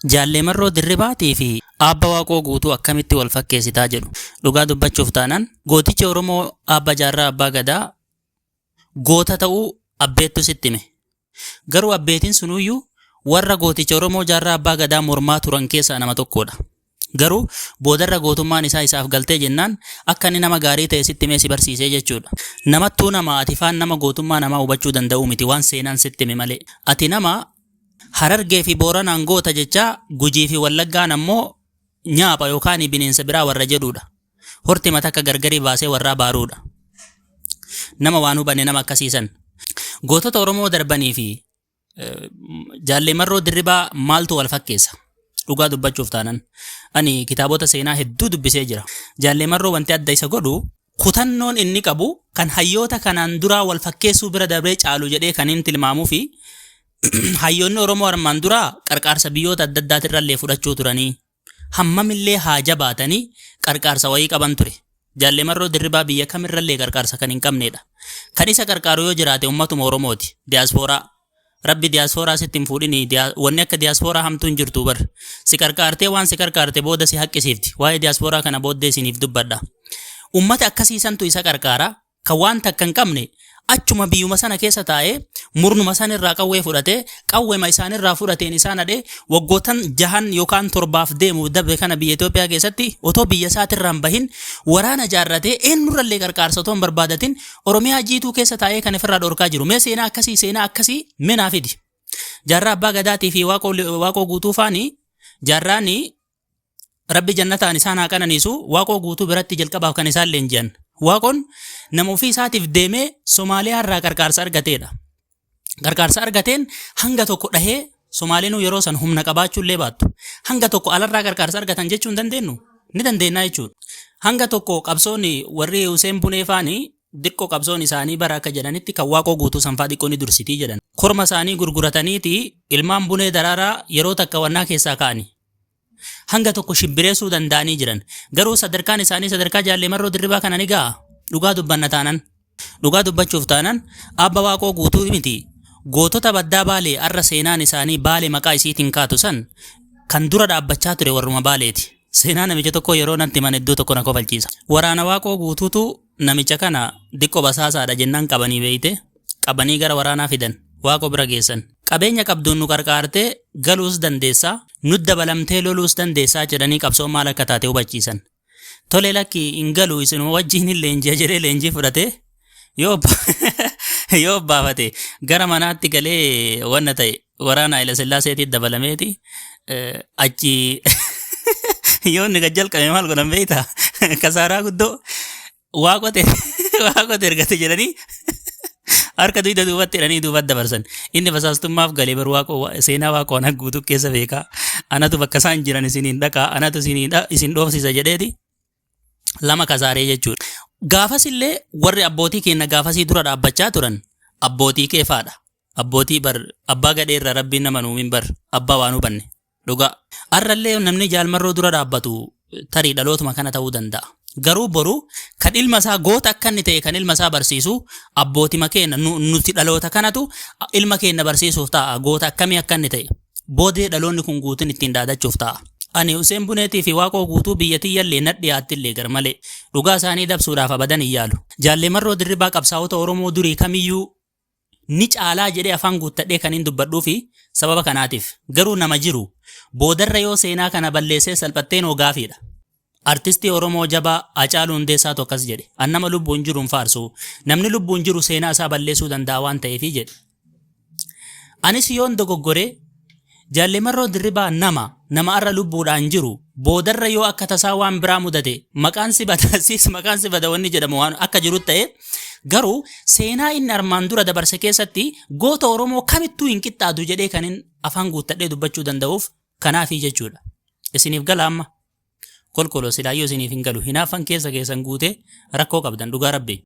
Jaallee Marroo Dirribaatii fi Aabba Waaqoo Guutuu akkamitti wal fakkeessitaa jedhu. Dhugaa dubbachuuf taanaan gootichi Oromoo Aabba Jaarraa Abbaa Gadaa goota ta'uu abbeettu sitti hime. Garuu abbeetiin sunuyyuu warra gooticha Oromoo Jaarraa Abbaa Gadaa mormaa turan keessaa nama tokkodha. Garuu boodarra gootummaan isaa isaaf galtee jennaan akka inni nama gaarii ta'e sitti himee si barsiisee jechuudha. Namattuu nama ati faan nama gootummaa namaa hubachuu danda'uu miti waan seenaan sitti hime malee. Ati nama Harargee fi Booranaan goota jechaa Gujii fi Wallaggaan ammoo nyaapha yookaan bineensa biraa warra jedhuudha. Horti matakka gargarii baasee warraa baaruudha. Nama waan hubanne nama akkasiisan. Gootota Oromoo darbanii fi Jaallee Marroo Dirribaa maaltu wal fakkeessa? Dhugaa dubbachuuf taanan. Ani kitaabota seenaa hedduu dubbisee jira. Jaallee Marroo wanti adda isa godhu kutannoon inni qabu kan hayyoota kanaan duraa wal fakkeessuu bira dabree caalu jedhee kan hin tilmaamuu fi hayyoonni Oromoo armaan duraa qarqaarsa biyyoota adda addaatirrallee fudhachuu turanii hammamillee haa jabaatanii qarqaarsa wayii qaban ture. Jaallee Marroo Dirribaa biyya kamirrallee qarqaarsa kan hin qabnedha. Kan isa qarqaaru yoo jiraate ummatuma Oromooti. Diyaaspooraa. Rabbi diyaaspooraa sitti hin fuudhini. Wanni akka diyaaspooraa hamtuu hin jirtu bar. Si qarqaartee waan si qarqaarte booda si haqqisiifti. Waa'ee diyaaspooraa kana booddee isiniif dubbadha. Ummata akkasiisantu isa qarqaara. Kan waan takka hin qabne achuma biyyuma sana keessa taa'ee murnuma san irraa qawwee fudhatee qawwema isaanirraa fudhateen isaan hadhee waggootan jahan yookaan torbaaf deemu dabre kana biyya Itoophiyaa keessatti otoo biyya isaatirraa hin bahin waraana jaarratee eenyurrallee qarqaarsa otoo hin barbaadatin Oromiyaa jiituu keessa taa'ee kan ofirraa dhorkaa jiru. Mee seenaa akkasii seenaa akkasii mee naa fidi. Jaarraa Abbaa Gadaatii fi Waaqoo Guutuu faani jaarraani Rabbi jannataan isaan haa qananiisu Waaqoo Guutuu biratti jalqabaaf kan isaan leenji'an. Waaqoon nama ofii isaatiif deemee Somaaliyaa irraa qarqaarsa argateedha. Qarqaarsa argateen hanga tokko dhahee Somaaleenuu yeroo san humna qabaachuu illee baattu. Hanga tokko alarraa qarqaarsa argatan jechuu hin dandeenyu? Ni dandeenya jechuudha. Hanga tokko qabsoon warri Huseen Bunee faani diqqoo qabsoon isaanii bara akka jedhanitti kan Waaqoo Guutuu sanfaa diqqoo ni dursitii jedhan. Korma isaanii gurgurataniiti ilmaan Bunee Daraaraa yeroo takka wannaa keessaa ka'ani. Hanga tokko shibbireessuu danda'anii jiran. Garuu sadarkaan isaanii sadarkaa Jaallee Marroo Dirribaa kana ni ga'a? Dhugaa dubbanna taanan. Dhugaa dubbachuuf taanan Abba Waaqoo Guutuu miti. Gootota baddaa Baalee arra seenaan isaanii Baale maqaa isiitiin kaatu san kan dura dhaabbachaa ture warruma Baaleeti. Seenaa namicha tokkoo yeroo natti himan hedduu tokko na kofalchiisa. Waraana Waaqoo Guutuutu namicha kana diqqo basaasaadha jennaan qabanii beeyte. Qabanii gara waraanaa fidan. Waaqoo bira geessan. Qabeenya qabduun nu qarqaartee galuus dandeessaa, nut dabalamtee loluus dandeessaa jedhanii qabsoon maal akka taate hubachiisan. Tole lakki hin galu isinuma wajjin hin leenji'a jedhee leenjii fudhatee yoo yoo obbaafate gara manaatti galee wanna ta'e waraana Haayila Sillaaseetii dabalameeti achi yoo inni gad jalqabe maal godhan beektaa kasaaraa guddoo waaqote waaqote ergate jedhanii harka dugda duubatti hidhanii duubatti dabarsan. Inni basaastummaaf galee bar waaqoo seenaa waaqoo ana guutuu keessa beekaa. Anatu bakka isaan jiran isiniin dhaqaa anatu isiniin isin dhoofsisa jedheeti lama kasaaree jechuudha. Gaafas illee warri abbootii keenya gaafasii dura dhaabbachaa turan abbootii keefaadha. Abbootii bar abbaa gadheerra rabbiin nama nuumin bar abbaa waan hubanne. Dhugaa. Arrallee namni Jaal Marroo dura dhaabbatu tarii dhalootuma kana ta'uu danda'a. Garuu boru kan ilma isaa goota akka inni ta'e kan ilma isaa barsiisu abbootima keenya nuti dhaloota kanatu ilma keenya barsiisuuf ta'a goota akkamii akka inni ta'e. Boodee dhaloonni kun guutuun ittiin dhaadachuuf ta'a. Ani Huseen Buneetii fi Waaqoo Guutuu biyya tiyyallee na dhiyaattillee garmalee. Dhugaa isaanii dabsuudhaaf abadan hin yaalu. Jaallee Marroo Dirribaa qabsaa'ota Oromoo durii kamiyyuu ni caalaa jedhee afaan guuttadhee kanin dubbadhuufi sababa kanaatiif. Garuu nama jiru boodarra yoo seenaa kana balleessee salphatteen hoo gaafiidha. Artistii Oromoo jabaa Hacaaluu Hundeessaatu akkas jedhe. An nama lubbuun jiru hin faarsu. Namni lubbuun jiru seenaa isaa balleessuu danda'a waan ta'eefi jedhe. Anis yoon dogoggore Jaalle Marroo Dirribaa nama nama arra lubbuudhaan jiru boodarra yoo akka tasaa waan biraa mudate maqaan si bada siis maqaan si bada wanni jedhamu waan akka jiru ta'e garuu seenaa inni armaan dura dabarse keessatti goota Oromoo kamittuu hin qixxaatu jedhee kanin afaan guuttadhee dubbachuu danda'uuf kanaafii jechuudha. Isiniif gala amma. Kolkoloo silaayyuu isiniif hin galu. Hinaaffan keessa keessan guutee rakkoo qabdan dhugaa rabbi.